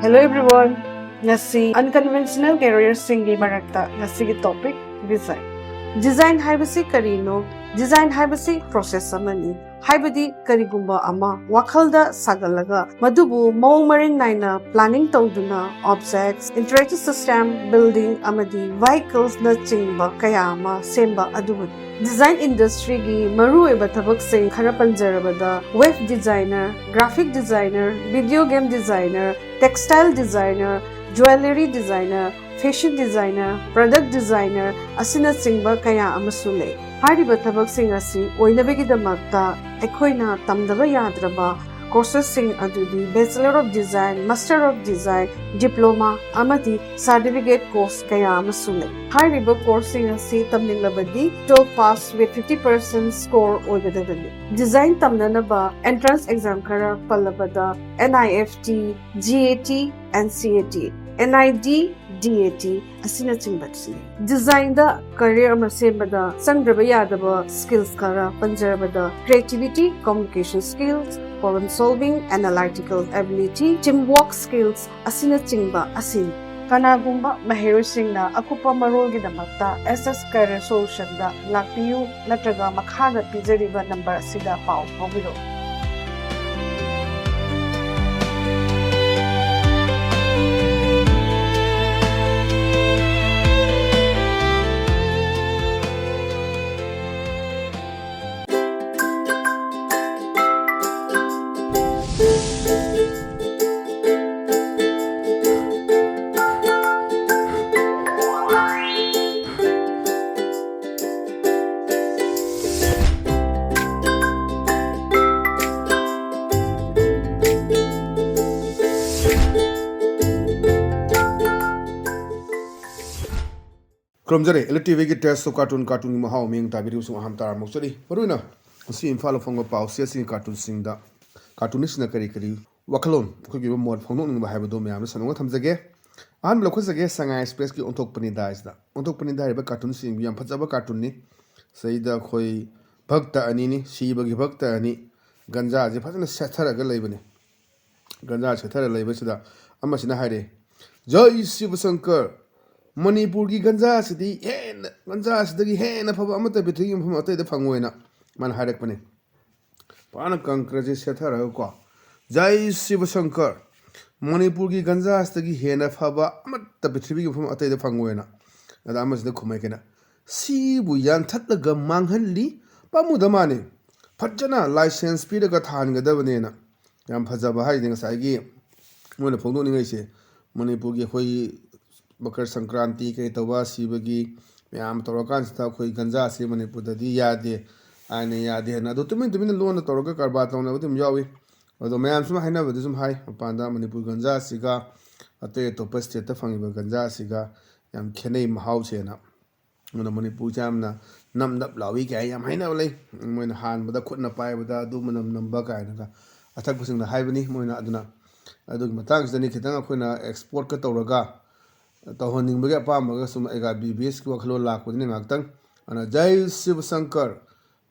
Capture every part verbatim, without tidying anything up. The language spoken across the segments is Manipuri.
Hello everyone. ꯉꯁꯤ unconventional career ꯁꯤꯡꯒꯤ ꯃꯔꯛꯇ ꯉꯁꯤꯒꯤ topic design. Design ꯍꯥꯏꯕꯁꯤ ꯀꯔꯤꯅꯣ? Design ꯍꯥꯏꯕꯁꯤ process ꯑꯃꯅꯤ꯫ ꯍꯥꯏꯕꯗꯤ ꯀꯔꯤꯒꯨꯝꯕ ꯑꯃ ꯋꯥꯈꯜꯗ ꯁꯥꯒꯠꯂꯒ ꯃꯗꯨꯕꯨ ꯃꯑꯣꯡ ꯃꯔꯤꯟ ꯅꯥꯏꯅ planning ꯇꯧꯗꯨꯅ objects, interactive system, building ꯑꯃꯗꯤ vehicles ꯅꯆꯤꯡꯕ ꯀꯌꯥ ꯑꯃ ꯁꯦꯝꯕ ꯑꯗꯨꯕꯨꯅꯤ꯫ Design industry ꯒꯤ ꯃꯔꯨꯑꯣꯏꯕ ꯊꯕꯛꯁꯤꯡ ꯈꯔ ꯄꯟꯖꯔꯕꯗ web designer, graphic designer, video game designer, textile designer, jewellery designer, fashion designer, product designer ꯑꯁꯤꯅꯆꯤꯡꯕ ꯀꯌꯥ ꯑꯃꯁꯨ ꯂꯩ꯫ ꯍꯥꯏꯔꯤꯕ ꯊꯕꯛꯁꯤꯡ ꯑꯁꯤ ꯑꯣꯏꯅꯕꯒꯤꯗꯃꯛꯇ ꯑꯩꯈꯣꯏꯅ ꯇꯝꯗꯕ ꯌꯥꯗ꯭ꯔꯕ courses ꯁꯤꯡ ꯑꯗꯨꯗꯤ Bachelor of Design, Master of Design, Diploma ꯑꯃꯗꯤ certificate course ꯀꯌꯥ ꯑꯃꯁꯨ ꯂꯩ꯫ ꯍꯥꯏꯔꯤꯕ course ꯁꯤꯡ ꯑꯁꯤ ꯇꯝꯅꯤꯡꯂꯕꯗꯤ twelve pass with fifty percent score ꯑꯣꯏꯒꯗꯕꯅꯤ꯫ Design ꯇꯝꯅꯅꯕ entrance exam ꯈꯔ ꯄꯜꯂꯕꯗ N I F T, G A T, N C A T, N I D, D A T ꯑꯁꯤꯅꯆꯤꯡꯕꯁꯤꯅꯤ꯫ Design the career ꯑꯃ ꯁꯦꯝꯕꯗ ꯆꯪꯗ꯭ꯔꯕ ꯌꯥꯗꯕ skills ꯈꯔ ꯄꯟꯖꯔꯕꯗ creativity, communication skills, problem solving, analytical ability, teamwork skills ꯑꯁꯤꯅꯆꯤꯡꯕ ꯑꯁꯤꯅꯤ꯫ ꯀꯅꯥꯒꯨꯝꯕ ꯃꯍꯩꯔꯣꯏꯁꯤꯡꯅ ꯑꯀꯨꯞꯄ ꯃꯔꯣꯜꯒꯤꯗꯃꯛꯇ S S Career Solution ꯗ ꯂꯥꯛꯄꯤꯌꯨ ꯅꯠꯇ꯭ꯔꯒ ꯃꯈꯥꯗ ꯄꯤꯖꯔꯤꯕ number ꯑꯁꯤꯗ ꯄꯥꯎ ꯐꯥꯎꯕꯤꯔꯛꯎ꯫ ꯈꯨꯔꯨꯝꯖꯔꯤ꯫ L T V ꯒꯤ Taste of Cartoon, cartoon ꯒꯤ ꯃꯍꯥꯎ ꯃꯤꯠꯌꯦꯡ ꯇꯥꯕꯤꯔꯤꯕꯁꯤꯡ ꯑꯍꯥꯟꯕ ꯇꯥꯔꯝꯃꯛꯆꯔꯤ꯫ ꯃꯔꯨꯑꯣꯏꯅ ꯉꯁꯤ ꯏꯝꯐꯥꯜꯗ ꯐꯣꯡꯕ ꯄꯥꯎꯆꯦꯁꯤꯡꯒꯤ cartoon ꯁꯤꯡꯗ cartoonist ꯁꯤꯡꯅ ꯀꯔꯤ ꯀꯔꯤ ꯋꯥꯈꯜꯂꯣꯟ, ꯑꯩꯈꯣꯏꯒꯤ ꯑꯣꯏꯕ ꯃꯣꯠ ꯐꯣꯡꯗꯣꯛꯅꯤꯡꯕ ꯍꯥꯏꯕꯗꯨ ꯃꯌꯥꯝꯗ ꯁꯟꯗꯣꯛꯅ ꯊꯝꯖꯒꯦ꯫ ꯑꯍꯥꯟꯕ ꯂꯧꯈꯠꯆꯒꯦ ꯁꯉꯥꯏ Express ꯀꯤ ꯑꯣꯟꯊꯣꯛꯄꯅꯤꯗ ꯍꯥꯏꯁꯤꯗ꯫ ꯑꯣꯟꯊꯣꯛꯄꯅꯤꯗ ꯍꯥꯏꯔꯤꯕ cartoon ꯁꯤꯡꯕꯨ ꯌꯥꯝ ꯐꯖꯕ cartoon ꯅꯤ꯫ ꯁꯤꯗꯩꯗ ꯑꯩꯈꯣꯏ ꯚꯛꯇ ꯑꯅꯤꯅꯤ, ꯁꯤꯕꯒꯤ ꯚꯛꯇ ꯑꯅꯤ, ꯒꯟꯖꯥꯁꯦ ꯐꯖꯅ ꯁꯦꯠꯊꯔꯒ ꯂꯩꯕꯅꯤ꯫ ꯒꯟꯖꯥ ꯁꯦꯠꯊꯔ ꯂꯩꯕꯁꯤꯗ ꯑꯃꯁꯤꯅ ꯍꯥꯏꯔꯦ, "ꯖꯩ ꯁꯤꯕ ꯁꯪꯀꯔ, ꯃꯅꯤꯄꯨꯔꯒꯤ ꯒꯟꯖꯥꯁꯤꯗꯤ ꯍꯦꯟꯅ, ꯒꯟꯖꯥꯁꯤꯗꯒꯤ ꯍꯦꯟꯅ ꯐꯕ ꯑꯃꯠꯇ ꯄ꯭ꯔꯤꯊꯤꯕꯤꯒꯤ ꯃꯐꯝ ꯑꯇꯩꯗ ꯐꯪꯉꯣꯏꯅ" ꯃꯥꯅ ꯍꯥꯏꯔꯛꯄꯅꯦ꯫ ꯐꯖꯅ ꯀꯪꯀ꯭ꯔꯁꯦ ꯁꯦꯠꯊꯔꯒꯀꯣ, "ꯖꯩ ꯁꯤꯕ ꯁꯪꯀꯔ, ꯃꯅꯤꯄꯨꯔꯒꯤ ꯒꯟꯖꯥꯁꯤꯗꯒꯤ ꯍꯦꯟꯅ ꯐꯕ ꯑꯃꯠꯇ ꯄ꯭ꯔꯤꯊꯤꯕꯤꯒꯤ ꯃꯐꯝ ꯑꯇꯩꯗ ꯐꯪꯉꯣꯏꯅ"꯫ ꯑꯗ ꯑꯃꯁꯤꯅ ꯈꯨꯝꯃꯛꯀꯦꯅ, "ꯁꯤꯕꯨ ꯌꯥꯟꯊꯠꯂꯒ ꯃꯥꯡꯍꯜꯂꯤ, ꯄꯥꯝꯃꯨꯗ ꯃꯥꯅꯤ, ꯐꯖꯅ ꯂꯥꯏꯁꯦꯟꯁ ꯄꯤꯔꯒ ꯊꯥꯍꯟꯒꯗꯕꯅꯦꯅ"꯫ ꯌꯥꯝ ꯐꯖꯕ ꯍꯥꯏꯁꯦ ꯉꯁꯥꯏꯒꯤ ꯃꯣꯏꯅ ꯐꯣꯡꯗꯣꯛꯅꯤꯡꯉꯩꯁꯦ, ꯃꯅꯤꯄꯨꯔꯒꯤ ꯑꯩꯈꯣꯏꯒꯤ ꯃꯀꯔ ꯁꯪꯀ꯭ꯔꯥꯟꯇꯤ ꯀꯩ ꯇꯧꯕ ꯁꯤꯕꯒꯤ ꯃꯌꯥꯝ ꯇꯧꯔꯀꯥꯟꯁꯤꯗ ꯑꯩꯈꯣꯏ ꯒꯟꯖꯥꯁꯤ ꯃꯅꯤꯄꯨꯔꯗꯗꯤ ꯌꯥꯗꯦ, ꯑꯥꯏꯟꯅ ꯌꯥꯗꯦ ꯍꯥꯏꯅ ꯑꯗꯨ ꯇꯨꯃꯤꯟ ꯇꯨꯃꯤꯟꯅ ꯂꯣꯟꯅ ꯇꯧꯔꯒ ꯀꯔꯕꯥꯔ ꯇꯧꯅꯕ ꯑꯗꯨꯝ ꯌꯥꯎꯏ꯫ ꯑꯗꯣ ꯃꯌꯥꯝ ꯁꯨꯝ ꯍꯥꯏꯅꯕꯗ ꯁꯨꯝ ꯍꯥꯏ, ꯃꯄꯥꯟꯗ ꯃꯅꯤꯄꯨꯔ ꯒꯟꯖꯥꯁꯤꯒ ꯑꯇꯩ ꯑꯇꯣꯞꯄ ꯁ꯭ꯇꯦꯠꯇ ꯐꯪꯉꯤꯕ ꯒꯟꯖꯥꯁꯤꯒ ꯌꯥꯝ ꯈꯦꯠꯅꯩ ꯃꯍꯥꯎꯁꯦꯅ꯫ ꯑꯗꯨꯅ ꯃꯅꯤꯄꯨꯔꯁꯦ ꯌꯥꯝꯅ ꯅꯞ ꯅꯞ ꯂꯥꯎꯏ ꯀꯥꯏ ꯌꯥꯝ ꯍꯥꯏꯅꯕ ꯂꯩ꯫ ꯃꯣꯏꯅ ꯍꯥꯟꯕꯗ ꯈꯨꯠꯅ ꯄꯥꯏꯕꯗ ꯑꯗꯨ ꯃꯅꯝ ꯅꯝꯕ ꯀꯥꯏꯅꯒ ꯑꯊꯛꯄꯁꯤꯡꯅ ꯍꯥꯏꯕꯅꯤ ꯃꯣꯏꯅ꯫ ꯑꯗꯨꯅ ꯑꯗꯨꯒꯤ ꯃꯇꯥꯡꯁꯤꯗꯅꯤ ꯈꯤꯇꯪ ꯑꯩꯈꯣꯏꯅ ꯑꯦꯛꯁꯄꯣꯔꯠꯀ ꯇꯧꯔꯒ ꯇꯧꯍꯟꯅꯤꯡꯕꯒꯤ ꯑꯄꯥꯝꯕꯒ ꯁꯨꯝ ꯑꯦꯒꯥ ꯕꯤ ꯕꯤ ꯑꯦꯁꯀꯤ ꯋꯥꯈꯜꯂꯣꯟ ꯂꯥꯛꯄꯗꯨꯅꯤ ꯉꯥꯏꯍꯥꯛꯇꯪ꯫ ꯑꯗꯨꯅ ꯖꯩ ꯁꯤꯕ ꯁꯪꯀꯔ,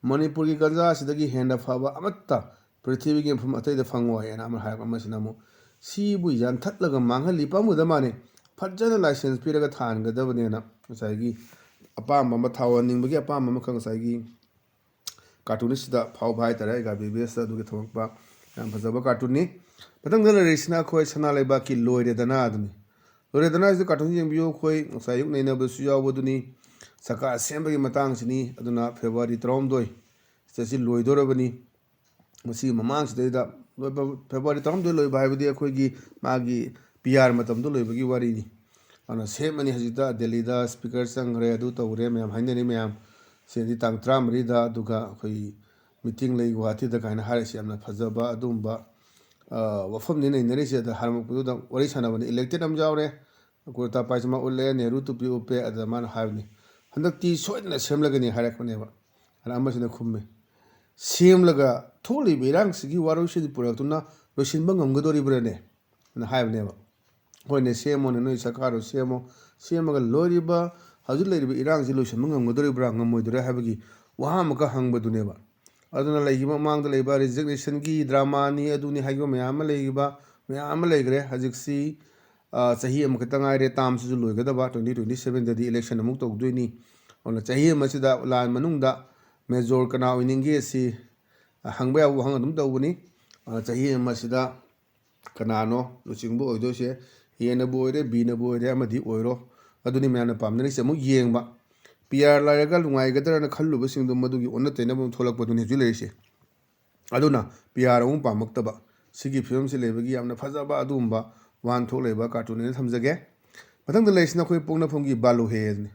ꯃꯅꯤꯄꯨꯔꯒꯤ ꯒꯟꯖꯥꯁꯤꯗꯒꯤ ꯍꯦꯟꯅ ꯐꯕ ꯑꯃꯠꯇ ꯄ꯭ꯔꯤꯊꯤꯕꯤꯒꯤ ꯃꯐꯝ ꯑꯇꯩꯗ ꯐꯪꯉꯣꯏ ꯍꯥꯏꯅ ꯑꯃ ꯍꯥꯏꯔꯛꯄ ꯑꯃꯁꯤꯅ ꯑꯃꯨꯛ ꯁꯤꯕꯨ ꯌꯥꯟꯊꯠꯂꯒ ꯃꯥꯡꯍꯜꯂꯤ ꯄꯥꯝꯃꯨꯗ ꯃꯥꯅꯤ, ꯐꯖꯅ ꯂꯥꯏꯁꯦꯟꯁ ꯄꯤꯔꯒ ꯊꯥꯍꯟꯒꯗꯕꯅꯦꯅ ꯉꯁꯥꯏꯒꯤ ꯑꯄꯥꯝꯕ ꯑꯃ ꯊꯥꯎꯍꯟꯅꯤꯡꯕꯒꯤ ꯑꯄꯥꯝꯕ ꯑꯃꯈꯛ ꯉꯁꯥꯏꯒꯤ ꯀꯥꯔꯇꯨꯟꯁꯤꯗ ꯐꯥꯎꯕ ꯍꯥꯏꯇꯥꯔꯦ, ꯑꯩꯒ ꯕꯤ ꯕꯤ ꯑꯦꯁꯇ ꯑꯗꯨꯒꯤ ꯊꯝꯃꯛꯄ ꯌꯥꯝ ꯐꯖꯕ ꯀꯥꯔꯇꯨꯟꯅꯤ꯫ ꯃꯊꯪꯗ ꯂꯩꯔꯤꯁꯤꯅ ꯑꯩꯈꯣꯏ ꯁꯅꯥ ꯂꯩꯕꯥꯛꯀꯤ ꯂꯣꯏꯔꯦꯗꯅ ꯑꯗꯨꯅꯤ꯫ ꯂꯣꯏꯔꯦꯗꯅ ꯍꯥꯏꯁꯤꯗ ꯀꯥꯔꯇꯨꯟ ꯌꯦꯡꯕꯤꯌꯨ, ꯑꯩꯈꯣꯏ ꯉꯁꯥꯏ ꯑꯌꯨꯛ ꯅꯩꯅꯕꯁꯨ ꯌꯥꯎꯕꯗꯨꯅꯤ, ꯁꯔꯀꯥꯔ ꯁꯦꯝꯕꯒꯤ ꯃꯇꯥꯡꯁꯤꯅꯤ꯫ ꯑꯗꯨꯅ ꯐꯦꯕ꯭ꯔꯨꯋꯥꯔꯤ ꯇꯔꯥꯍꯨꯝꯗꯣꯏ ꯁꯤꯗ ꯁꯤ ꯂꯣꯏꯗꯣꯔꯕꯅꯤ꯫ ꯃꯁꯤꯒꯤ ꯃꯃꯥꯡꯁꯤꯗꯩꯗ ꯂꯣꯏꯕ, ꯐꯦꯕ꯭ꯔꯨꯋꯥꯔꯤ ꯇꯔꯥꯍꯨꯝꯗꯣꯏ ꯂꯣꯏꯕ ꯍꯥꯏꯕꯗꯤ ꯑꯩꯈꯣꯏꯒꯤ ꯃꯥꯒꯤ ꯄꯤ ꯑꯥꯔ ꯃꯇꯝꯗꯣ ꯂꯣꯏꯕꯒꯤ ꯋꯥꯔꯤꯅꯤ꯫ ꯑꯗꯨꯅ ꯁꯦꯝꯃꯅꯤ ꯍꯧꯖꯤꯛꯇ ꯗꯦꯜꯂꯤꯗ ꯁ꯭ꯄꯤꯀꯔ ꯆꯪꯈ꯭ꯔꯦ, ꯑꯗꯨ ꯇꯧꯈ꯭ꯔꯦ, ꯃꯌꯥꯝ ꯍꯥꯏꯅꯔꯤ ꯃꯌꯥꯝ꯫ ꯁꯤꯗꯤ ꯇꯥꯡ ꯇꯔꯥꯃꯔꯤꯗ, ꯑꯗꯨꯒ ꯑꯩꯈꯣꯏ ꯃꯤꯇꯤꯡ ꯂꯩ ꯒꯨꯋꯥꯍꯥꯇꯤꯗ ꯀꯥꯏꯅ ꯍꯥꯏꯔꯤꯁꯤ ꯌꯥꯝꯅ ꯐꯖꯕ ꯑꯗꯨꯒꯨꯝꯕ, ꯑ, ꯋꯥꯐꯝꯅꯤ ꯅꯩꯅꯔꯤꯁꯦ꯫ ꯑꯗ ꯍꯥꯏꯔꯝꯃꯛꯄꯗꯨꯗ ꯋꯥꯔꯤ ꯁꯥꯟꯅꯕꯅꯤ, ꯏꯂꯦꯛꯇꯦꯠ ꯑꯃ ꯌꯥꯎꯔꯦ, ꯀꯨꯔꯇꯥ ꯄꯥꯏꯖꯃꯥ ꯎꯠꯂꯦ, ꯅꯦꯍꯔꯨ ꯇꯨꯄꯤ ꯎꯞꯄꯦ꯫ ꯑꯗ ꯃꯥꯅ ꯍꯥꯏꯕꯅꯤ, "ꯍꯟꯗꯛꯇꯤ ꯁꯣꯏꯗꯅ ꯁꯦꯝꯂꯒꯅꯤ" ꯍꯥꯏꯔꯛꯄꯅꯦꯕ꯫ ꯑꯗ ꯑꯃꯁꯤꯅ ꯈꯨꯝꯃꯤ, "ꯁꯦꯝꯂꯒ ꯊꯣꯛꯂꯤꯕ ꯏꯔꯥꯡꯁꯤꯒꯤ ꯋꯥꯔꯣꯏꯁꯤꯟ ꯄꯨꯔꯛꯇꯨꯅ ꯂꯣꯏꯁꯤꯟꯕ ꯉꯝꯒꯗꯣꯔꯤꯕ꯭ꯔꯅꯦ?" ꯑꯅ ꯍꯥꯏꯕꯅꯦꯕ꯫ "ꯍꯣꯏꯅꯦ, ꯁꯦꯝꯃꯣꯅꯦ, ꯅꯣꯏ ꯁꯔꯀꯥꯔꯗꯣ ꯁꯦꯝꯃꯣ, ꯁꯦꯝꯃꯒ ꯂꯣꯏꯔꯤꯕ, ꯍꯧꯖꯤꯛ ꯂꯩꯔꯤꯕ ꯏꯔꯥꯡꯁꯤ ꯂꯣꯏꯁꯤꯟꯕ ꯉꯝꯒꯗꯣꯔꯤꯕ꯭ꯔꯥ ꯉꯝꯃꯣꯏꯗꯣꯔꯤꯕ꯭ꯔꯥ ꯍꯥꯏꯕꯒꯤ ꯋꯥꯍꯪ ꯑꯃꯈꯛ ꯍꯪꯕꯗꯨꯅꯦꯕ"꯫ ꯑꯗꯨꯅ ꯂꯩꯈꯤꯕ ꯃꯃꯥꯡꯗ ꯂꯩꯕ resignation ꯒꯤ drama ꯅꯤ ꯑꯗꯨꯅꯤ ꯍꯥꯏꯕ ꯃꯌꯥꯝ ꯑꯃ ꯂꯩꯈꯤꯕ, ꯃꯌꯥꯝ ꯑꯃ ꯂꯩꯈ꯭ꯔꯦ꯫ ꯍꯧꯖꯤꯛꯁꯤ, ꯑ, ꯆꯍꯤ ꯑꯃꯈꯛꯇ ꯉꯥꯏꯔꯦ, term ꯁꯤꯁꯨ ꯂꯣꯏꯒꯗꯕ, twenty twenty seven ꯗꯗꯤ election ꯑꯃꯨꯛ ꯇꯧꯗꯣꯏꯅꯤ꯫ ꯑꯗꯨꯅ ꯆꯍꯤ ꯑꯃꯁꯤꯗ ꯂꯥꯟ ꯃꯅꯨꯡꯗ major ꯀꯅꯥ ꯑꯣꯏꯅꯤꯡꯒꯦ ꯑꯁꯤ, ꯑ, ꯍꯪꯕ ꯌꯥꯕ ꯋꯥꯍꯪ ꯑꯗꯨꯝ ꯇꯧꯕꯅꯤ꯫ ꯑ, ꯆꯍꯤ ꯑꯃꯁꯤꯗ ꯀꯅꯥꯅꯣ ꯂꯨꯆꯤꯡꯕ ꯑꯣꯏꯗꯣꯏꯁꯦ? A ꯅꯕꯨ ꯑꯣꯏꯔꯦ, B ꯅꯕꯨ ꯑꯣꯏꯔꯦ, ꯑꯃꯗꯤ ꯑꯣꯏꯔꯣ꯫ ꯑꯗꯨꯅꯤ ꯃꯌꯥꯝꯅ ꯄꯥꯝꯅꯔꯤꯁꯦ꯫ ꯑꯃꯨꯛ ꯌꯦꯡꯕ, P R ꯂꯩꯔꯒ ꯅꯨꯡꯉꯥꯏꯒꯗ꯭ꯔꯅ ꯈꯜꯂꯨꯕꯁꯤꯡꯗꯣ ꯃꯗꯨꯒꯤ ꯑꯣꯟꯅ ꯇꯩꯅꯕ ꯑꯃ ꯊꯣꯛꯂꯛꯄꯗꯨꯅꯤ ꯍꯧꯖꯤꯛ ꯂꯩꯔꯤꯁꯦ꯫ ꯑꯗꯨꯅ P R ꯑꯃꯨꯛ ꯄꯥꯝꯃꯛꯇꯕ, ꯁꯤꯒꯤ ꯐꯤꯕꯝꯁꯤ ꯂꯩꯕꯒꯤ ꯌꯥꯝꯅ ꯐꯖꯕ ꯑꯗꯨꯒꯨꯝꯕ ꯋꯥꯍꯟꯊꯣꯛ ꯂꯩꯕ cartoon ꯑꯣꯏꯅ ꯊꯝꯖꯒꯦ꯫ ꯃꯊꯪꯗ ꯂꯩꯔꯤꯁꯤꯅ ꯑꯩꯈꯣꯏ ꯄꯣꯛꯅꯐꯝꯒꯤ ꯕꯥꯂꯨꯍꯦ ꯑꯗꯨꯅꯤ꯫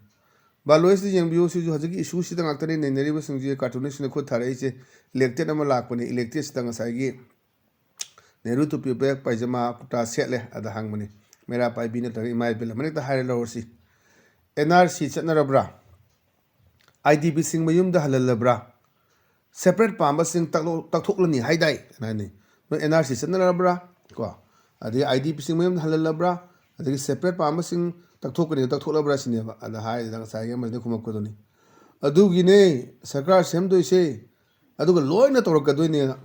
ꯕꯥꯂꯨꯍꯦꯁꯤꯗ ꯌꯦꯡꯕꯤꯌꯨ, ꯁꯤꯁꯨ ꯍꯧꯖꯤꯛꯀꯤ issue ꯁꯤꯗ ꯉꯥꯛꯇꯅꯤ ꯅꯩꯅꯔꯤꯕꯁꯤꯡꯁꯤ꯫ Cartoonist ꯁꯤꯡꯅ ꯈꯨꯠ ꯊꯥꯔꯛꯏꯁꯦ, elected ꯑꯃ ꯂꯥꯛꯄꯅꯤ꯫ Elected ꯁꯤꯗ ꯉꯁꯥꯏꯒꯤ ꯅꯦꯍꯔꯨ ꯇꯨꯄꯤ ꯕꯦꯛ ꯄꯥꯏꯖꯃꯥ ꯀꯨꯔꯇꯥ ꯁꯦꯠꯂꯦ꯫ ꯑꯗ ꯍꯪꯕꯅꯤ, ꯃꯩꯔꯥ ꯄꯥꯏꯕꯤ ꯅꯠꯇ꯭ꯔꯒ ꯏꯃꯥ ꯏꯕꯦꯜ ꯑꯃ ꯍꯦꯛꯇ ꯍꯥꯏꯔ ꯂꯧꯔꯁꯤ꯫ N R C ꯆꯠꯅꯔꯕ꯭ꯔꯥ? I D P ꯁꯤꯡ ꯃꯌꯨꯝꯗ ꯍꯜꯍꯜꯂꯕ꯭ꯔꯥ? Separate ꯄꯥꯝꯕꯁꯤꯡ ꯇꯛꯂꯣ-, ꯇꯛꯊꯣꯛꯂꯅꯤ ꯍꯥꯏꯗꯥꯏ? ꯍꯥꯏꯅ ꯍꯥꯏꯅꯩ꯫ ꯅꯣꯏ N R C ꯆꯠꯅꯔꯕ꯭ꯔꯥ? ꯀꯣ, ꯑꯗꯒꯤ I D P ꯁꯤꯡ ꯃꯌꯨꯝꯗ ꯍꯜꯍꯜꯂꯕ꯭ꯔꯥ? ꯑꯗꯒꯤ separate ꯄꯥꯝꯕꯁꯤꯡ ꯇꯛꯊꯣꯛꯀꯅꯤ, ꯇꯛꯊꯣꯛꯂꯕ꯭ꯔꯥ ꯁꯤꯅꯦꯕ꯫ ꯑꯗ ꯍꯥꯏꯔꯤꯗ ꯉꯁꯥꯏꯒꯤ ꯑꯃꯁꯤꯅ ꯈꯨꯝꯃꯛꯄꯗꯨꯅꯤ꯫ ꯑꯗꯨꯒꯤꯅꯦ ꯁꯔꯀꯥꯔ ꯁꯦꯝꯗꯣꯏꯁꯦ, ꯑꯗꯨꯒ ꯂꯣꯏꯅ ꯇꯧꯔꯛꯀꯗꯣꯏꯅꯦꯅ꯫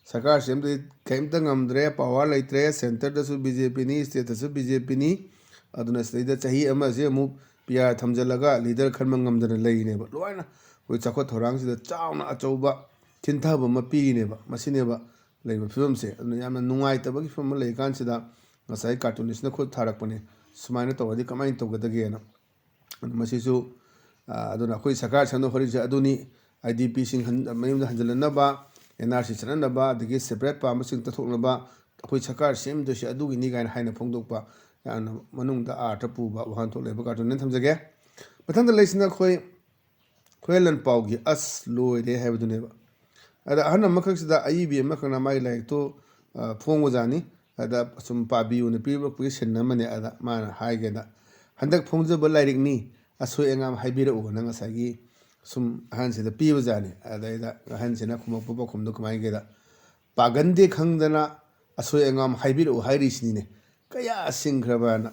ꯁꯔꯀꯥꯔ ꯁꯦꯝꯗꯣꯏ ꯀꯔꯤꯝꯇ ꯉꯝꯗ꯭ꯔꯦ, power ꯂꯩꯇ꯭ꯔꯦ, centre ꯗꯁꯨ B J P ꯅꯤ, state ꯇꯁꯨ B J P ꯅꯤ꯫ ꯑꯗꯨꯅ ꯁꯤꯗꯩꯗ ꯆꯍꯤ ꯑꯃꯁꯦ ꯑꯃꯨꯛ P R ꯊꯝꯖꯤꯜꯂꯒ leader ꯈꯟꯕ ꯉꯝꯗꯅ ꯂꯩꯔꯤꯅꯦꯕ꯫ ꯂꯣꯏꯅ ꯑꯩꯈꯣꯏ ꯆꯥꯎꯈꯠ ꯊꯧꯔꯥꯡꯁꯤꯗ ꯆꯥꯎꯅ ꯑꯆꯧꯕ ꯊꯤꯟꯊꯕ ꯑꯃ ꯄꯤꯔꯤꯅꯦꯕ꯫ ꯃꯁꯤꯅꯦꯕ ꯂꯩꯔꯤꯕ ꯐꯤꯕꯝꯁꯦ꯫ ꯑꯗꯨꯅ ꯌꯥꯝꯅ ꯅꯨꯡꯉꯥꯏꯇꯕꯒꯤ ꯐꯤꯕꯝ ꯑꯃ ꯂꯩꯔꯤꯀꯥꯟꯁꯤꯗ ꯉꯁꯥꯏ cartoonist ꯅ ꯈꯨꯠ ꯊꯥꯔꯛꯄꯅꯦ, ꯁꯨꯃꯥꯏꯅ ꯇꯧꯔꯗꯤ ꯀꯃꯥꯏꯅ ꯇꯧꯒꯗꯒꯦꯅ꯫ ꯑꯗꯨ ꯃꯁꯤꯁꯨ, ꯑ, ꯑꯗꯨꯅ ꯑꯩꯈꯣꯏ ꯁꯔꯀꯥꯔ ꯁꯦꯝꯗꯣꯛ ꯍꯧꯔꯤꯁꯦ ꯑꯗꯨꯅꯤ, I D P ꯁꯤꯡ ꯍꯟ-, ꯃꯌꯨꯝꯗ ꯍꯟꯖꯤꯜꯍꯟꯅꯕ, N R C ꯆꯠꯅꯅꯕ, ꯑꯗꯒꯤ separate ꯄꯥꯝꯕꯁꯤꯡ ꯇꯛꯊꯣꯛꯅꯕ ꯑꯩꯈꯣꯏ ꯁꯔꯀꯥꯔ ꯁꯦꯝꯗꯣꯏꯁꯦ ꯑꯗꯨꯒꯤꯅꯤ ꯀꯥꯏꯅ ꯍꯥꯏꯅ ꯐꯣꯡꯗꯣꯛꯄ, ꯌꯥꯝꯅ ꯃꯅꯨꯡꯗ ꯑꯥꯔꯊ ꯄꯨꯕ ꯋꯥꯍꯟꯊꯣꯛ ꯂꯩꯕ cartoon ꯅꯦꯅ ꯊꯝꯖꯒꯦ꯫ ꯃꯊꯪꯗ ꯂꯩꯁꯤꯅ ꯑꯩꯈꯣꯏ ꯈꯣꯏꯍꯦꯜ ꯂꯟꯄꯥꯎꯒꯤ "ꯑꯁ ꯂꯣꯏꯔꯦ" ꯍꯥꯏꯕꯗꯨꯅꯦꯕ꯫ ꯑꯗ ꯑꯍꯟ ꯑꯃꯈꯛꯁꯤꯗ ꯑꯏꯕꯤ ꯑꯃꯈꯛꯅ ꯃꯥꯒꯤ ꯂꯥꯏꯔꯤꯛꯇꯨ, ꯑ, ꯐꯣꯡꯕꯖꯥꯠꯅꯤ꯫ ꯑꯗ ꯁꯨꯝ ꯄꯥꯕꯤꯌꯨꯅ ꯄꯤꯔꯛꯄꯒꯤ ꯁꯤꯟ ꯑꯃꯅꯦ꯫ ꯑꯗ ꯃꯥꯅ ꯍꯥꯏꯒꯦꯗ, "ꯍꯟꯗꯛ ꯐꯣꯡꯖꯕ ꯂꯥꯏꯔꯤꯛꯅꯤ, ꯑꯁꯣꯏ ꯑꯉꯥꯝ ꯍꯥꯏꯕꯤꯔꯛꯎꯅ" ꯉꯁꯥꯏꯒꯤ ꯁꯨꯝ ꯑꯍꯟꯁꯤꯗ ꯄꯤꯕꯖꯥꯠꯅꯤ꯫ ꯑꯗꯩꯗ ꯑꯍꯟꯁꯤꯅ ꯈꯨꯝꯃꯛꯄ ꯄꯥꯎꯈꯨꯝꯗꯨ ꯀꯃꯥꯏꯅ ꯍꯥꯏꯒꯦꯗ, "ꯄꯥꯒꯟꯗꯦ ꯈꯪꯗꯅ ꯑꯁꯣꯏ ꯑꯉꯥꯝ ꯍꯥꯏꯕꯤꯔꯛꯎ ꯍꯥꯏꯔꯤꯁꯤꯅꯤꯅꯦ꯫ ꯀꯌꯥ ꯁꯤꯡꯈ꯭ꯔꯕꯅ?"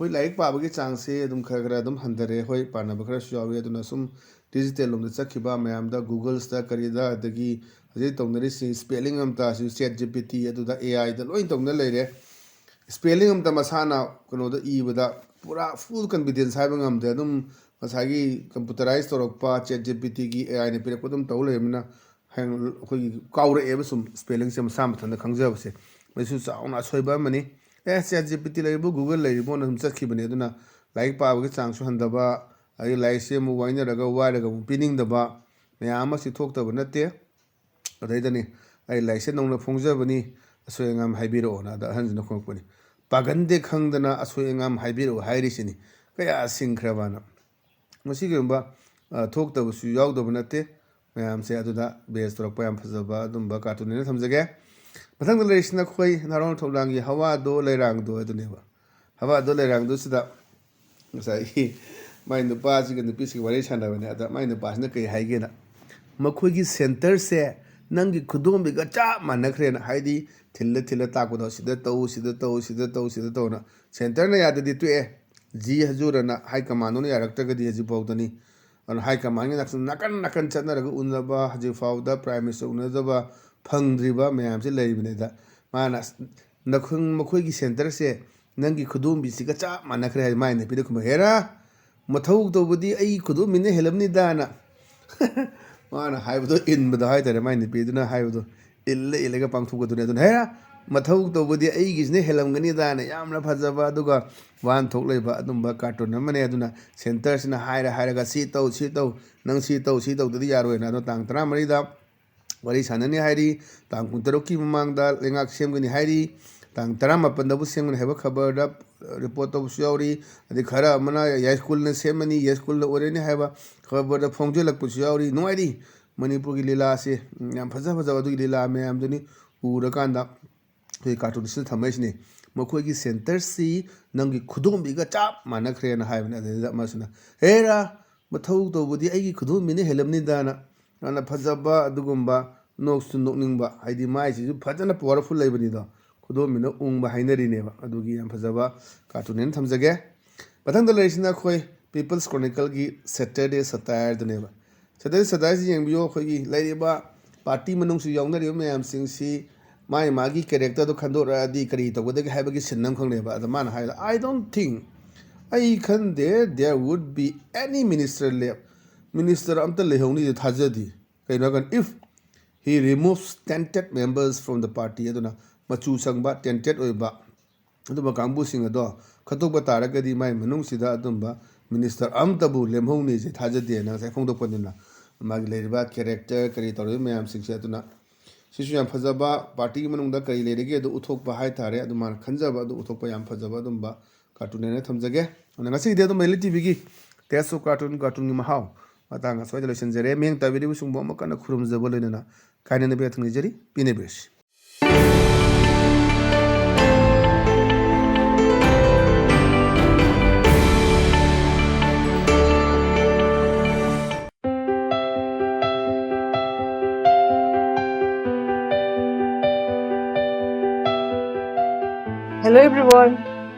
ꯑꯩꯈꯣꯏ ꯂꯥꯏꯔꯤꯛ ꯄꯥꯕꯒꯤ ꯆꯥꯡꯁꯦ ꯑꯗꯨꯝ ꯈꯔ ꯈꯔ ꯑꯗꯨꯝ ꯍꯟꯊꯔꯦ꯫ ꯍꯣꯏ, ꯄꯥꯅꯕ ꯈꯔꯁꯨ ꯌꯥꯎꯔꯤ꯫ ꯑꯗꯨꯅ ꯁꯨꯝ ꯗꯤꯖꯤꯇꯦꯜ ꯂꯣꯝꯗ ꯆꯠꯈꯤꯕ ꯃꯌꯥꯝꯗ, ꯒꯨꯒꯜꯁꯇ ꯀꯔꯤꯗ, ꯑꯗꯒꯤ ꯍꯧꯖꯤꯛ ꯇꯧꯅꯔꯤꯁꯤ ꯁ꯭ꯄꯦꯂꯤꯡ ꯑꯝꯇ, ꯁꯤ ꯆꯦꯠ ꯖꯤ ꯄꯤ ꯇꯤ, ꯑꯗꯨꯗ ꯑꯦ ꯑꯥꯏꯗ ꯂꯣꯏ ꯇꯧꯅ ꯂꯩꯔꯦ꯫ ꯁ꯭ꯄꯦꯂꯤꯡ ꯑꯝꯇ ꯃꯁꯥꯅ ꯀꯩꯅꯣꯗ ꯏꯕꯗ ꯄꯨꯔꯥ ꯐꯨꯜ ꯀꯟꯐꯤꯗꯦꯟꯁ ꯍꯥꯏꯕ ꯉꯝꯗꯦ꯫ ꯑꯗꯨꯝ ꯉꯁꯥꯏꯒꯤ ꯀꯝꯄ꯭ꯌꯨꯇꯔꯥꯏꯁ ꯇꯧꯔꯛꯄ ꯆꯦꯠ ꯖꯤ ꯄꯤ ꯇꯤꯒꯤ ꯑꯦ ꯑꯥꯏꯅ ꯄꯤꯔꯛꯄ ꯑꯗꯨꯝ ꯇꯧ ꯂꯩꯔꯕꯅꯤꯅ, ꯍꯌꯦꯡ ꯑꯩꯈꯣꯏꯒꯤ ꯀꯥꯎꯔꯛꯑꯦꯕ ꯁꯨꯝ ꯁ꯭ꯄꯦꯂꯤꯡꯁꯦ ꯃꯁꯥ ꯃꯊꯟꯇ ꯈꯪꯖꯕꯁꯦ꯫ ꯃꯁꯤꯁꯨ ꯆꯥꯎꯅ ꯑꯁꯣꯏꯕ ꯑꯃꯅꯤ꯫ ꯑꯦ, ꯆꯦꯠ ꯖꯤ ꯄꯤ ꯇꯤ ꯂꯩꯔꯤꯕꯣ, ꯒꯨꯒꯜ ꯂꯩꯔꯤꯕꯣꯅ ꯁꯨꯝ ꯆꯠꯈꯤꯕꯅꯦ꯫ ꯑꯗꯨꯅ ꯂꯥꯏꯔꯤꯛ ꯄꯥꯕꯒꯤ ꯆꯥꯡꯁꯨ ꯍꯟꯊꯕ, ꯑꯗꯒꯤ ꯂꯥꯏꯔꯤꯛꯁꯦ ꯑꯃꯨꯛ ꯋꯥꯏꯅꯔꯒ ꯋꯥꯏꯔꯒ ꯑꯃꯨꯛ ꯄꯤꯅꯤꯡꯗꯕ ꯃꯌꯥꯝ ꯑꯃꯁꯤ ꯊꯣꯛꯇꯕ ꯅꯠꯇꯦ꯫ ꯑꯗꯩꯗꯅꯤ ꯑꯩ ꯂꯥꯏꯔꯤꯛꯁꯦ ꯅꯧꯅ ꯐꯣꯡꯖꯕꯅꯤ, ꯑꯁꯣꯏ ꯑꯉꯥꯝ ꯍꯥꯏꯕꯤꯔꯛꯑꯣꯅ꯫ ꯑꯗ ꯑꯍꯟꯁꯤꯅ ꯈꯨꯝꯃꯛꯄꯅꯤ, "ꯄꯥꯒꯟꯗꯦ ꯈꯪꯗꯅ ꯑꯁꯣꯏ ꯑꯉꯥꯝ ꯍꯥꯏꯕꯤꯔꯛꯑꯣ ꯍꯥꯏꯔꯤꯁꯤꯅꯤ, ꯀꯌꯥ ꯁꯤꯡꯈ꯭ꯔꯕꯅ?" ꯃꯁꯤꯒꯨꯝꯕ, ꯑ, ꯊꯣꯛꯇꯕꯁꯨ ꯌꯥꯎꯗꯕ ꯅꯠꯇꯦ꯫ ꯃꯌꯥꯝꯁꯦ ꯑꯗꯨꯗ ꯕꯦꯁ ꯇꯧꯔꯛꯄ ꯌꯥꯝ ꯐꯖꯕ ꯑꯗꯨꯝꯕ ꯀꯥꯔꯇꯨꯟꯅꯦꯅ ꯊꯝꯖꯒꯦ꯫ ꯃꯊꯪꯗ ꯂꯩꯔꯤꯁꯤꯅ ꯑꯩꯈꯣꯏ ꯅꯍꯥꯔꯣꯜ ꯊꯧꯔꯥꯡꯒꯤ ꯍꯋꯥꯗꯣ ꯂꯩꯔꯥꯡꯗꯣ ꯑꯗꯨꯅꯦꯕ꯫ ꯍꯋꯥꯗꯣ ꯂꯩꯔꯥꯡꯗꯣꯁꯤꯗ ꯉꯁꯥꯏꯒꯤ ꯃꯥꯏ ꯅꯨꯄꯥꯁꯤꯒ ꯅꯨꯄꯤꯁꯤꯒ ꯋꯥꯔꯤ ꯁꯥꯟꯅꯕꯅꯦ꯫ ꯑꯗ ꯃꯥꯏ ꯅꯨꯄꯥꯁꯤꯅ ꯀꯩ ꯍꯥꯏꯒꯦꯅ, "ꯃꯈꯣꯏꯒꯤ ꯁꯦꯟꯇꯔꯁꯦ ꯅꯪꯒꯤ ꯈꯨꯗꯣꯝꯕꯤꯒ ꯆꯞ ꯃꯥꯟꯅꯈ꯭ꯔꯦꯅ", ꯍꯥꯏꯗꯤ ꯊꯤꯜꯂ ꯊꯤꯜꯂ ꯇꯥꯛꯄꯗꯣ, "ꯁꯤꯗ ꯇꯧ, ꯁꯤꯗ ꯇꯧ, ꯁꯤꯗ ꯇꯧ, ꯁꯤꯗ ꯇꯧꯅ", ꯁꯦꯟꯇꯔꯅ ꯌꯥꯗꯗꯤ ꯇꯣꯛꯑꯦ, ꯖꯤ ꯍꯖꯨꯔꯅ ꯍꯥꯏ ꯀꯃꯥꯟꯗꯣꯅ ꯌꯥꯔꯛꯇ꯭ꯔꯒꯗꯤ ꯍꯧꯖꯤꯛ ꯐꯥꯎꯗꯅꯤ꯫ ꯑꯗꯨꯅ ꯍꯥꯏ ꯀꯃꯥꯟꯒꯤ ꯅꯥꯀꯟ, ꯅꯥꯀꯟ ꯅꯥꯀꯟ ꯆꯠꯅꯔꯒ ꯎꯅꯕ, ꯍꯧꯖꯤꯛ ꯐꯥꯎꯗ ꯄ꯭ꯔꯥꯏꯝ ꯃꯤꯅꯤꯁꯇꯔ ꯎꯅꯗꯕ ꯐꯪꯗ꯭ꯔꯤꯕ ꯃꯌꯥꯝꯁꯦ ꯂꯩꯔꯤꯕꯅꯤꯗ꯫ ꯃꯥꯅ ꯑꯁ, "ꯅꯈꯣꯏ, ꯃꯈꯣꯏꯒꯤ ꯁꯦꯟꯇꯔꯁꯦ ꯅꯪꯒꯤ ꯈꯨꯗꯣꯝꯕꯤꯁꯤꯒ ꯆꯞ ꯃꯥꯟꯅꯈ꯭ꯔꯦ" ꯍꯥꯏ꯫ ꯃꯥꯏ ꯅꯨꯄꯤꯗ ꯈꯨꯝꯕ, "ꯍꯦꯔꯥ, ꯃꯊꯧ ꯇꯧꯕꯗꯤ ꯑꯩꯒꯤ ꯈꯨꯗꯣꯝꯕꯤꯅ ꯍꯦꯜꯂꯝꯅꯤꯗꯥꯅ", ꯃꯥꯅ ꯍꯥꯏꯕꯗꯣ ꯏꯟꯕꯗꯣ ꯍꯥꯏꯇꯥꯔꯦ, ꯃꯥꯏ ꯅꯨꯄꯤꯗꯨꯅ ꯍꯥꯏꯕꯗꯣ ꯏꯜꯂ ꯏꯜꯂꯒ ꯄꯥꯡꯊꯣꯛꯀꯗꯣꯏꯅꯦ꯫ ꯑꯗꯨꯅ, "ꯍꯦꯔꯥ, ꯃꯊꯧ ꯇꯧꯕꯗꯤ ꯑꯩꯒꯤꯁꯤꯅ ꯍꯦꯜꯂꯝꯒꯅꯤꯗꯥꯅ", ꯌꯥꯝꯅ ꯐꯖꯕ ꯑꯗꯨꯒ ꯋꯥꯍꯟꯊꯣꯛ ꯂꯩꯕ ꯑꯗꯨꯝꯕ ꯀꯥꯔꯇꯨꯟ ꯑꯃꯅꯦ꯫ ꯑꯗꯨꯅ ꯁꯦꯟꯇꯔꯁꯤꯅ ꯍꯥꯏꯔ ꯍꯥꯏꯔꯒ, "ꯁꯤ ꯇꯧ, ꯁꯤ ꯇꯧ, ꯅꯪ ꯁꯤ ꯇꯧ, ꯁꯤ ꯇꯧꯗꯗꯤ ꯌꯥꯔꯣꯏꯅ", ꯑꯗꯣ ꯇꯥꯡ ꯇꯔꯥꯃꯔꯤꯗ ꯋꯥꯔꯤ ꯁꯥꯟꯅꯅꯤ ꯍꯥꯏꯔꯤ, ꯇꯥꯡ ꯀꯨꯟꯇꯔꯨꯛꯀꯤ ꯃꯃꯥꯡꯗ ꯂꯩꯉꯥꯛ ꯁꯦꯝꯒꯅꯤ ꯍꯥꯏꯔꯤ, ꯇꯥꯡ ꯇꯔꯥꯃꯥꯄꯟꯗꯕꯨ ꯁꯦꯝꯒꯅꯤ ꯍꯥꯏꯕ ꯈꯕꯔꯗ ꯔꯤꯄꯣꯔꯠ ꯇꯧꯕꯁꯨ ꯌꯥꯎꯔꯤ꯫ ꯑꯗꯩ ꯈꯔ ꯑꯃꯅ ꯌꯥꯏꯁ꯭ꯀꯨꯜꯅ ꯁꯦꯝꯃꯅꯤ, ꯌꯥꯏꯁ꯭ꯀꯨꯜꯅ ꯑꯣꯏꯔꯅꯤ ꯍꯥꯏꯕ ꯈꯕꯔꯗ ꯐꯣꯡꯖꯤꯜꯂꯛꯄꯁꯨ ꯌꯥꯎꯔꯤ꯫ ꯅꯨꯡꯉꯥꯏꯔꯤ ꯃꯅꯤꯄꯨꯔꯒꯤ ꯂꯤꯂꯥꯁꯦ, ꯎꯝ, ꯌꯥꯝ ꯐꯖ ꯐꯖꯕ ꯑꯗꯨꯒꯤ ꯂꯤꯂꯥ ꯃꯌꯥꯝꯗꯨꯅꯤ ꯎꯔꯀꯥꯟꯗ ꯑꯩꯈꯣꯏ ꯀꯥꯔꯇꯨꯟꯁꯤꯗ ꯊꯝꯃꯛꯏꯁꯤꯅꯤ꯫ "ꯃꯈꯣꯏꯒꯤ ꯁꯦꯟꯇꯔꯁꯤ ꯅꯪꯒꯤ ꯈꯨꯗꯣꯝꯕꯤꯒ ꯆꯞ ꯃꯥꯟꯅꯈ꯭ꯔꯦꯅ" ꯍꯥꯏꯕꯅꯤ꯫ ꯑꯗꯩꯗ ꯑꯃꯁꯤꯅ, "ꯍꯦꯔꯥ, ꯃꯊꯧ ꯇꯧꯕꯗꯤ ꯑꯩꯒꯤ ꯈꯨꯗꯣꯝꯕꯤꯅ ꯍꯦꯜꯂꯝꯅꯤꯗꯥꯅ", ꯌꯥꯝꯅ ꯐꯖꯕ ꯑꯗꯨꯒꯨꯝꯕ ꯅꯣꯛꯁꯨ ꯅꯣꯛꯅꯤꯡꯕ, ꯍꯥꯏꯗꯤ ꯃꯥꯏꯁꯤꯁꯨ ꯐꯖꯅ ꯄꯋꯥꯔꯐꯨꯜ ꯂꯩꯕꯅꯤꯗꯣ꯫ ꯑꯗꯣꯝꯕꯅ ꯎꯪꯕ ꯍꯥꯏꯅꯔꯤꯅꯦꯕ꯫ ꯑꯗꯨꯒꯤ ꯌꯥꯝ ꯐꯖꯕ ꯀꯥꯔꯇꯨꯟ ꯑꯣꯏꯅ ꯊꯝꯖꯒꯦ꯫ ꯃꯊꯪꯗ ꯂꯩꯔꯤꯁꯤꯅ ꯑꯩꯈꯣꯏ People's Chronicleꯒꯤ Saturday Satire-ꯗꯨꯅꯦꯕ꯫ Saturday Satire-ꯁꯤ ꯌꯦꯡꯕꯤꯌꯨ, ꯑꯩꯈꯣꯏꯒꯤ ꯂꯩꯔꯤꯕ ꯄꯥꯔꯇꯤ ꯃꯅꯨꯡꯁꯤ ꯌꯥꯎꯅꯔꯤꯕ ꯃꯌꯥꯝꯁꯤꯡꯁꯤ ꯃꯥꯒꯤ ꯃꯥꯒꯤ character-ꯗꯣ ꯈꯟꯗꯣꯛꯔꯛꯑꯗꯤ ꯀꯔꯤ ꯇꯧꯒꯗꯒꯦ ꯍꯥꯏꯕꯒꯤ scene ꯑꯃꯈꯛꯅꯦꯕ꯫ ꯑꯗ ꯃꯥꯅ ꯍꯥꯏꯕꯗ, "I don't think, ꯑꯩ ꯈꯟꯗꯦ, there would be any minister left, minister ꯑꯝꯇ ꯂꯩꯍꯧꯅꯤꯗꯤ ꯊꯥꯖꯗꯦ꯫ ꯀꯩꯅꯣ ꯍꯥꯏꯔꯀꯥꯟꯗ, if he removes tainted members from the party", ꯑꯗꯨꯅ ꯃꯆꯨ ꯁꯪꯕ, tainted ꯑꯣꯏꯕ ꯑꯗꯨꯝꯕ ꯀꯥꯡꯕꯨꯁꯤꯡ ꯑꯗꯣ ꯈꯠꯇꯣꯛꯄ ꯇꯥꯔꯒꯗꯤ ꯃꯥꯏ ꯃꯅꯨꯡꯁꯤꯗ ꯑꯗꯨꯝꯕ minister ꯑꯝꯇꯕꯨ ꯂꯦꯝꯍꯧꯅꯤꯁꯦ ꯊꯥꯖꯗꯦꯅ ꯉꯁꯥꯏ ꯐꯣꯡꯗꯣꯛꯄꯅꯤꯅ, ꯃꯥꯒꯤ ꯂꯩꯔꯤꯕ character ꯀꯔꯤ ꯇꯧꯔꯤꯕ ꯃꯌꯥꯝꯁꯤꯡꯁꯦ꯫ ꯑꯗꯨꯅ ꯁꯤꯁꯨ ꯌꯥꯝ ꯐꯖꯕ, ꯄꯥꯔꯇꯤꯒꯤ ꯃꯅꯨꯡꯗ ꯀꯔꯤ ꯂꯩꯔꯤꯒꯦ ꯑꯗꯨ ꯎꯠꯊꯣꯛꯄ ꯍꯥꯏꯇꯥꯔꯦ꯫ ꯑꯗꯨ ꯃꯥꯅ ꯈꯟꯖꯕ ꯑꯗꯨ ꯎꯠꯊꯣꯛꯄ ꯌꯥꯝ ꯐꯖꯕ ꯑꯗꯨꯝꯕ ꯀꯥꯔꯇꯨꯟ ꯑꯣꯏꯅ ꯊꯝꯖꯒꯦ꯫ ꯑꯗꯨꯅ ꯉꯁꯤꯒꯤꯗꯤ ꯑꯗꯨꯝ ꯂꯩꯂꯤ ꯇꯤꯚꯤꯒꯤ Taste of Cartoon, ꯀꯥꯔꯇꯨꯟꯒꯤ ꯃꯍꯥꯎ ꯃꯇꯥꯡ ꯑꯁ꯭ꯋꯥꯏꯗ ꯂꯣꯏꯁꯤꯟꯖꯔꯦ꯫ ꯃꯤꯠꯌꯦꯡ ꯇꯥꯕꯤꯔꯤꯕꯁꯤꯡꯕꯨ ꯑꯃꯨꯛ ꯍꯟꯅ ꯈꯨꯔꯨꯝꯖꯕ ꯂꯣꯏꯅꯅ ꯀꯥꯏꯅꯅꯕ ꯌꯥꯊꯪ ꯅꯤꯖꯔꯤ꯫ ꯄꯤꯅꯕꯤꯔꯁꯤ꯫ Hello everyone.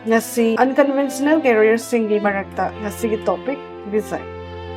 ꯉꯁꯤ unconventional career-ꯁꯤꯡꯒꯤ ꯃꯔꯛꯇ ꯉꯁꯤꯒꯤ topic design꯫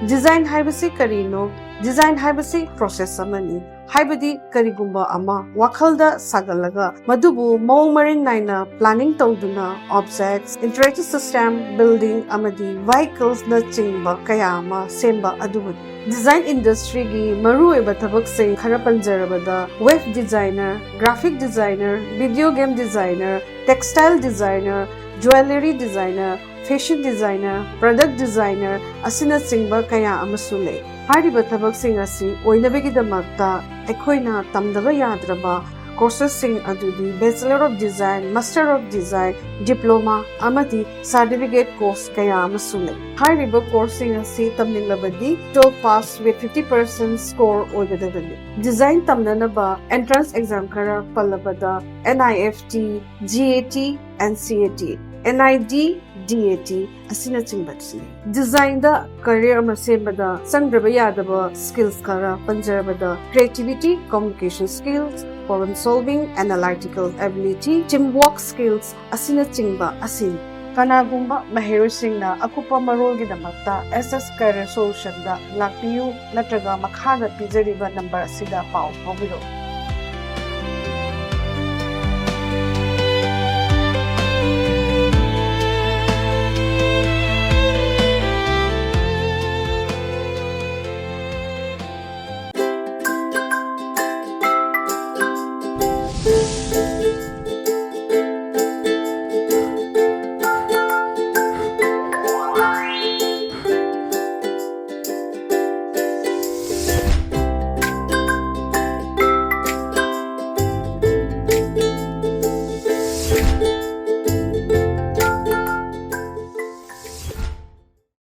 Design ꯍꯥꯏꯕꯁꯤ ꯀꯔꯤꯅꯣ? Design ꯍꯥꯏꯕꯁꯤ process ꯑꯃꯅꯤ꯫ ꯍꯥꯏꯕꯗꯤ ꯀꯔꯤꯒꯨꯝꯕ ꯑꯃ ꯋꯥꯈꯜꯗ ꯁꯥꯒꯠꯂꯒ ꯃꯗꯨꯕꯨ ꯃꯑꯣꯡ ꯃꯔꯤꯟ ꯅꯥꯏꯅ planning ꯇꯧꯗꯨꯅ objects, interactive system, building ꯑꯃꯗꯤ vehicles-ꯅꯆꯤꯡꯕ ꯀꯌꯥ ꯑꯃ ꯁꯦꯝꯕ ꯑꯗꯨꯕꯨꯅꯤ꯫ Design industry-ꯒꯤ ꯃꯔꯨꯑꯣꯏꯕ ꯊꯕꯛꯁꯤꯡ ꯈꯔ ꯄꯟꯖꯔꯕꯗ web designer, graphic designer, video game designer, textile designer, jewellery designer, fashion designer, product designer ꯑꯁꯤꯅꯆꯤꯡꯕ ꯀꯌꯥ ꯑꯃꯁꯨ ꯂꯩ꯫ ꯍꯥꯏꯔꯤꯕ ꯊꯕꯛꯁꯤꯡ ꯑꯁꯤ ꯑꯣꯏꯅꯕꯒꯤꯗꯃꯛꯇ ꯑꯩꯈꯣꯏꯅ ꯇꯝꯗꯕ ꯌꯥꯗ꯭ꯔꯕ courses-ꯁꯤꯡ ꯑꯗꯨꯗꯤ Bachelor of Design, Master of Design, Diploma ꯑꯃꯗꯤ certificate course ꯀꯌꯥ ꯑꯃꯁꯨ ꯂꯩ꯫ ꯍꯥꯏꯔꯤꯕ course-ꯁꯤꯡ ꯑꯁꯤ ꯇꯝꯅꯤꯡꯂꯕꯗꯤ twelve pass with fifty percent score ꯑꯣꯏꯒꯗꯕꯅꯤ꯫ Design ꯇꯝꯅꯅꯕ entrance exam ꯈꯔ ꯄꯜꯂꯕꯗ N I F T, G A T, N C A T, N I D, D A T ꯑꯁꯤꯅꯆꯤꯡꯕꯁꯤꯅꯤ꯫ Design-ꯗ career ꯑꯃ ꯁꯦꯝꯕꯗ ꯆꯪꯗ꯭ꯔꯕ ꯌꯥꯗꯕ skills ꯈꯔ ꯄꯟꯖꯔꯕꯗ creativity, communication skills, problem solving, analytical ability, teamwork skills ꯑꯁꯤꯅꯆꯤꯡꯕ ꯑꯁꯤꯅꯤ꯫ ꯀꯅꯥꯒꯨꯝꯕ ꯃꯍꯩꯔꯣꯏꯁꯤꯡꯅ ꯑꯀꯨꯞꯄ ꯃꯔꯣꯜꯒꯤꯗꯃꯛꯇ S S Career Solutionꯗ ꯂꯥꯛꯄꯤꯌꯨ ꯅꯠꯇ꯭ꯔꯒ ꯃꯈꯥꯗ ꯄꯤꯖꯔꯤꯕ ꯅꯝꯕꯔ ꯑꯁꯤꯗ ꯄꯥꯎ ꯐꯥꯎꯕꯤꯔꯛꯎ꯫